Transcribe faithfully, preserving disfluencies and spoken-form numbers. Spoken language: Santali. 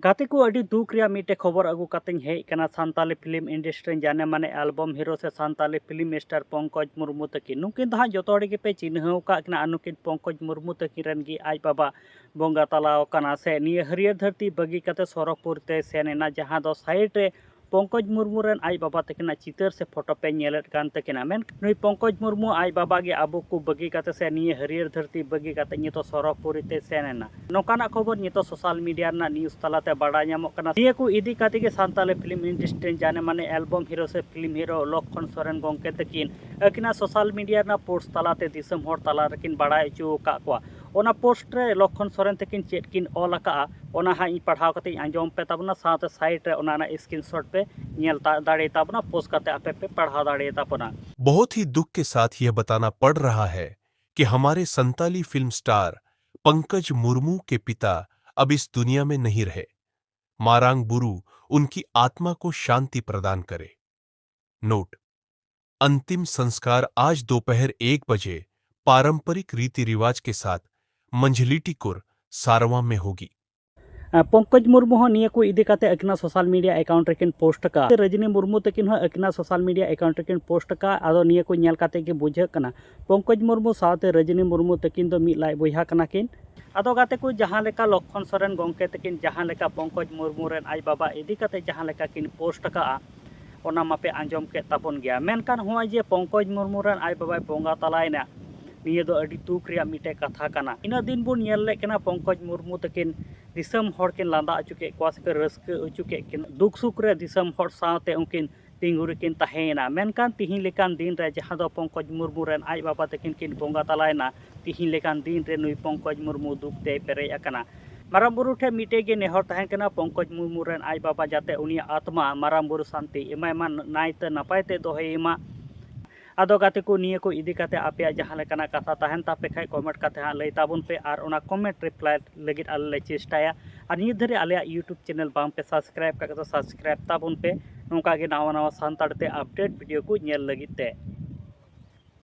ᱜᱟᱛᱮ ᱠᱚ, ᱟᱹᱰᱤ ᱫᱩᱠ ᱨᱮᱭᱟᱜ ᱢᱤᱫᱴᱮᱡ ᱠᱷᱚᱵᱚᱨ ᱟᱹᱜᱩ ᱠᱟᱛᱮᱧ ᱦᱮᱡ ᱠᱟᱱᱟ ᱥᱟᱱᱛᱟᱞᱤ ᱯᱷᱤᱞᱢ ᱤᱱᱰᱟᱥᱴᱨᱤ ᱨᱮᱱ ᱡᱟᱱᱮ ᱢᱟᱱᱮ ᱮᱞᱵᱟᱢ ᱦᱤᱨᱳ ᱥᱮ ᱥᱟᱱᱛᱟᱞᱤ ᱯᱷᱤᱞᱢ ᱥᱴᱟᱨ ᱯᱚᱝᱠᱚᱡᱽ ᱢᱩᱨᱢᱩ ᱛᱟᱹᱠᱤᱱ᱾ ᱱᱩᱠᱤᱱ ᱫᱚ ᱦᱟᱸᱜ ᱡᱚᱛᱚ ᱦᱚᱲ ᱜᱮᱯᱮ ᱪᱤᱱᱦᱟᱹᱣ ᱟᱠᱟᱫ ᱠᱤᱱᱟ ᱟᱨ ᱱᱩᱠᱤᱱ ᱯᱚᱝᱠᱚᱡᱽ ᱢᱩᱨᱢᱩ ᱛᱟᱹᱠᱤᱱ ᱨᱮᱱ ᱜᱮ ᱟᱡ ᱵᱟᱵᱟ ᱵᱚᱸᱜᱟ ᱛᱟᱞᱟ ᱟᱠᱟᱱᱟ ᱥᱮ ᱱᱤᱭᱟᱹ ᱦᱟᱹᱨᱭᱟᱹᱲ ᱫᱷᱟᱹᱨᱛᱤ ᱵᱟᱹᱜᱤ ᱠᱟᱛᱮ ᱥᱚᱨᱚᱜᱽᱯᱩᱨᱤ ᱛᱮᱭ ᱥᱮᱱ ᱮᱱᱟ, ᱡᱟᱦᱟᱸ ᱫᱚ ᱥᱟᱭᱤᱰ ᱨᱮ ᱯᱚᱝᱠᱚᱡᱽ ᱢᱩᱨᱢᱩ ᱨᱮᱱ ᱟᱡ ᱵᱟᱵᱟ ᱛᱟᱹᱠᱤᱱᱟᱜ ᱪᱤᱛᱟᱹᱨ ᱥᱮ ᱯᱷᱳᱴᱳ ᱯᱮ ᱧᱮᱞᱮᱫ ᱠᱟᱱ ᱛᱟᱹᱠᱤᱱᱟ᱾ ᱢᱮᱱᱠᱷᱟᱱ ᱱᱩᱭ ᱯᱚᱝᱠᱚᱡᱽ ᱢᱩᱨᱢᱩ ᱟᱡ ᱵᱟᱵᱟ ᱜᱮ ᱟᱵᱚ ᱠᱚ ᱵᱟᱹᱜᱤ ᱠᱟᱛᱮ ᱥᱮ ᱱᱤᱭᱟᱹ ᱦᱟᱹᱨᱭᱟᱹᱲ ᱫᱷᱟᱹᱨᱛᱤ ᱵᱟᱹᱜᱤ ᱠᱟᱛᱮ ᱱᱤᱛᱚᱜ ᱥᱚᱨᱚᱜᱽᱯᱩᱨᱤ ᱛᱮ ᱥᱮᱱ ᱮᱱᱟ᱾ ᱱᱚᱝᱠᱟᱱᱟᱜ ᱠᱷᱚᱵᱚᱨ ᱱᱤᱛᱚᱜ ᱥᱳᱥᱟᱞ ᱢᱤᱰᱤᱭᱟ ᱨᱮᱱᱟᱜ ᱱᱤᱭᱩᱡᱽ ᱛᱟᱞᱟᱛᱮ ᱵᱟᱲᱟᱭ ᱧᱟᱢᱚᱜ ᱠᱟᱱᱟ᱾ ᱱᱤᱭᱟᱹ ᱠᱚ ᱤᱫᱤ ᱠᱟᱛᱮ ᱜᱮ ᱥᱟᱱᱛᱟᱞᱤ ᱯᱷᱤᱞᱢ ᱤᱱᱰᱟᱥᱴᱨᱤ ᱨᱮᱱ ᱡᱟᱱᱮ ᱢᱟᱱᱮ ᱮᱞᱵᱟᱢ ᱦᱤᱨᱳ ᱥᱮ ᱯᱷᱤᱞᱢ ᱦᱤᱨᱳ ᱞᱚᱠᱠᱷᱚᱱ ᱥᱚᱨᱮᱱ ᱜᱚᱢᱠᱮ ᱛᱟᱹᱠᱤᱱ ᱟᱹᱠᱤᱱᱟᱜ ᱥᱳᱥᱟᱞ ᱢᱤᱰᱤᱭᱟ ᱨᱮᱱᱟᱜ ᱯᱳᱥᱴ ᱛᱟᱞᱟᱛᱮ ᱫᱤᱥᱚᱢ ᱦᱚᱲ ᱛᱟᱞᱟ ᱨᱮᱠᱤᱱ ᱵᱟᱲᱟᱭ ᱦᱚᱪᱚ ᱟᱠᱟᱫ ᱠᱚᱣᱟ᱾ ᱚᱱᱟ ᱯᱳᱥᱴ ᱨᱮ ᱞᱚᱠᱠᱷᱚᱱ ᱥᱚᱨᱮᱱ ᱛᱟᱹᱠᱤᱱ ᱪᱮᱫ ᱠᱤᱱ ᱚᱞ ᱟᱠᱟᱫᱼᱟ, ᱚᱱᱟ ᱦᱟᱸᱜ ᱤᱧ ᱯᱟᱲᱦᱟᱣ ᱠᱟᱛᱮ ᱤᱧ ᱟᱸᱡᱚᱢ ᱯᱮ ᱛᱟᱵᱚᱱᱟ, ᱥᱟᱶᱛᱮ ᱥᱟᱭᱤᱰ ᱨᱮ ᱚᱱᱟ ᱨᱮᱱᱟᱜ ᱥᱠᱨᱤᱱᱥᱚᱴ ᱯᱮ ᱧᱮᱞ ᱫᱟᱲᱮ ᱛᱟᱵᱚᱱᱟ, ᱯᱳᱥᱴ ᱠᱟᱛᱮ ᱟᱯᱮ ᱯᱮ ᱯᱟᱲᱦᱟᱣ ᱫᱟᱲᱮ ᱛᱟᱵᱚᱱᱟ᱾ बहुत ही दुख के साथ यह बताना पड़ रहा है कि हमारे संताली फिल्म स्टार पंकज मुर्मू के पिता अब इस दुनिया में नहीं रहे। मारांग बुरु उनकी आत्मा को शांति प्रदान करे। नोट, अंतिम संस्कार आज दोपहर एक बजे पारंपरिक रीति रिवाज के साथ मंझलीटीकुर सारवा में होगी। ᱯᱚᱝᱠᱚᱡᱽ ᱢᱩᱨᱢᱩ ᱦᱚᱸ ᱱᱤᱭᱟᱹ ᱠᱚ ᱤᱫᱤ ᱠᱟᱛᱮ ᱟᱹᱠᱤᱱᱟᱜ ᱥᱳᱥᱟᱞ ᱢᱤᱰᱤᱭᱟ ᱮᱠᱟᱣᱩᱱᱴ ᱨᱮᱠᱤᱱ ᱯᱳᱥᱴ ᱟᱠᱟᱫᱼᱟ᱾ ᱨᱚᱡᱽᱱᱤ ᱢᱩᱨᱢᱩ ᱛᱟᱹᱠᱤᱱ ᱦᱚᱸ ᱟᱹᱠᱤᱱᱟᱜ ᱥᱳᱥᱟᱞ ᱢᱤᱰᱤᱭᱟ ᱮᱠᱟᱣᱩᱱᱴ ᱨᱮᱠᱤᱱ ᱯᱳᱥᱴ ᱟᱠᱟᱫᱼᱟ᱾ ᱟᱫᱚ ᱱᱤᱭᱟᱹ ᱠᱚ ᱧᱮᱞ ᱠᱟᱛᱮ ᱜᱮ ᱵᱩᱡᱷᱟᱹᱜ ᱠᱟᱱᱟ ᱯᱚᱝᱠᱚᱡᱽ ᱢᱩᱨᱢᱩ ᱥᱟᱶᱛᱮ ᱨᱚᱡᱽᱱᱤ ᱢᱩᱨᱢᱩ ᱛᱟᱹᱠᱤᱱ ᱫᱚ ᱢᱤᱫ ᱞᱟᱡ ᱵᱚᱭᱦᱟ ᱠᱟᱱᱟ ᱠᱤᱱ᱾ ᱟᱫᱚ ᱜᱟᱛᱮ ᱠᱚ, ᱡᱟᱦᱟᱸ ᱞᱮᱠᱟ ᱞᱚᱠᱠᱷᱚᱱ ᱥᱚᱨᱮᱱ ᱜᱚᱢᱠᱮ ᱛᱟᱹᱠᱤᱱ ᱡᱟᱦᱟᱸ ᱞᱮᱠᱟ ᱯᱚᱝᱠᱚᱡᱽ ᱢᱩᱨᱢᱩ ᱨᱮᱱ ᱟᱡ ᱵᱟᱵᱟ ᱤᱫᱤ ᱠᱟᱛᱮ ᱡᱟᱦᱟᱸ ᱞᱮᱠᱟ ᱠᱤᱱ ᱯᱳᱥᱴ ᱟᱠᱟᱫᱼᱟ, ᱚᱱᱟ ᱢᱟᱯᱮ ᱟᱸᱡᱚᱢ ᱠᱮᱫ ᱛᱟᱵᱚᱱ ᱜᱮᱭᱟ᱾ ᱢᱮᱱᱠᱷᱟᱱ ᱱᱚᱜᱼᱚᱭ ᱡᱮ ᱯᱚᱝᱠᱚᱡᱽ ᱢᱩᱨᱢᱩ ᱨᱮᱱ ᱟᱡ ᱵᱟᱵᱟᱭ ᱵᱚᱸᱜᱟ ᱛᱟᱞᱟᱭᱮᱱᱟ, ᱱᱤᱭᱟᱹ ᱫᱚ ᱟᱹᱰᱤ ᱫᱩᱠ ᱨᱮᱭᱟᱜ ᱢᱤᱫᱴᱮᱡ ᱠᱟᱛᱷᱟ ᱠᱟᱱᱟ᱾ ᱤᱱᱟᱹᱜ ᱫᱤᱱ ᱵᱚᱱ ᱧᱮᱞ ᱞᱮᱫ ᱠᱟᱱᱟ ᱯᱚᱝᱠᱚᱡᱽ ᱢᱩᱨᱢᱩ ᱛᱟᱹᱠᱤᱱ ᱫᱤᱥᱚᱢ ᱦᱚᱲ ᱠᱤᱱ ᱞᱟᱸᱫᱟ ᱦᱚᱪᱚ ᱠᱮᱫ ᱠᱚᱣᱟ ᱥᱮ ᱠᱤᱱ ᱨᱟᱹᱥᱠᱟᱹ ᱦᱚᱪᱚ ᱠᱮᱫ ᱠᱤᱱ, ᱫᱩᱠ ᱥᱩᱠ ᱨᱮ ᱫᱤᱥᱚᱢ ᱦᱚᱲ ᱥᱟᱶᱛᱮ ᱩᱱᱠᱤᱱ ᱛᱤᱸᱜᱩ ᱨᱮᱠᱤᱱ ᱛᱟᱦᱮᱸᱭᱮᱱᱟ᱾ ᱢᱮᱱᱠᱷᱟᱱ ᱛᱤᱦᱤᱧ ᱞᱮᱠᱟᱱ ᱫᱤᱱ ᱨᱮ ᱡᱟᱦᱟᱸ ᱫᱚ ᱯᱚᱝᱠᱚᱡᱽ ᱢᱩᱨᱢᱩ ᱨᱮᱱ ᱟᱡ ᱵᱟᱵᱟ ᱛᱟᱹᱠᱤᱱ ᱠᱤᱱ ᱵᱚᱸᱜᱟ ᱛᱟᱞᱟᱭᱮᱱᱟ, ᱛᱤᱦᱤᱧ ᱞᱮᱠᱟᱱ ᱫᱤᱱ ᱨᱮ ᱱᱩᱭ ᱯᱚᱝᱠᱚᱡᱽ ᱢᱩᱨᱢᱩ ᱫᱩᱠ ᱛᱮᱭ ᱯᱮᱨᱮᱡ ᱟᱠᱟᱱᱟ᱾ ᱢᱟᱨᱟᱝ ᱵᱩᱨᱩ ᱴᱷᱮᱱ ᱢᱤᱫᱴᱮᱡ ᱜᱮ ᱱᱮᱦᱚᱨ ᱛᱟᱦᱮᱱ ᱠᱟᱱᱟ, ᱯᱚᱝᱠᱚᱡᱽ ᱢᱩᱨᱢᱩ ᱨᱮᱱ ᱟᱡ ᱵᱟᱵᱟ ᱡᱟᱛᱮ ᱩᱱᱤᱭᱟᱜ ᱟᱛᱢᱟ ᱢᱟᱨᱟᱝ ᱵᱩᱨᱩ ᱥᱟᱱᱛᱤ ᱮᱢᱟᱭ ᱢᱟ, ᱱᱟᱭᱛᱮ ᱱᱟᱯᱟᱭ ᱛᱮ ᱫᱚᱦᱚᱭᱮ ᱢᱟ᱾ ᱟᱫᱚ ᱜᱟᱛᱮ ᱠᱚ, ᱱᱤᱭᱟᱹ ᱠᱚ ᱤᱫᱤ ᱠᱟᱛᱮ ᱟᱯᱮᱭᱟᱜ ᱡᱟᱦᱟᱸ ᱞᱮᱠᱟᱱᱟᱜ ᱠᱟᱛᱷᱟ ᱛᱟᱦᱮᱱ ᱛᱟᱯᱮ ᱠᱷᱟᱡ ᱠᱚᱢᱮᱱᱴ ᱠᱟᱛᱮ ᱦᱟᱸᱜ ᱞᱟᱹᱭ ᱛᱟᱵᱚᱱ ᱯᱮ, ᱟᱨ ᱚᱱᱟ ᱠᱚᱢᱮᱱᱴ ᱨᱤᱯᱞᱟᱭ ᱞᱟᱹᱜᱤᱫ ᱟᱞᱮ ᱞᱮ ᱪᱮᱥᱴᱟᱭᱟ᱾ ᱟᱨ ᱱᱤᱭᱟᱹ ᱫᱷᱟᱹᱨᱤᱡ ᱟᱞᱮᱭᱟᱜ YouTube ᱪᱮᱱᱮᱞ ᱵᱟᱝ ᱯᱮ ᱥᱟᱵᱥᱠᱨᱟᱭᱤᱵ ᱠᱟᱜ ᱠᱷᱟᱡ ᱫᱚ ᱥᱟᱵᱥᱠᱨᱟᱭᱤᱵ ᱛᱟᱵᱚᱱ ᱯᱮ, ᱱᱚᱝᱠᱟ ᱜᱮ ᱱᱟᱣᱟ ᱱᱟᱣᱟ ᱥᱟᱱᱛᱟᱲ ᱛᱮ ᱟᱯᱰᱮᱴ ᱵᱷᱤᱰᱤᱭᱳ ᱠᱚ ᱧᱮᱞ ᱞᱟᱹᱜᱤᱫ ᱛᱮ᱾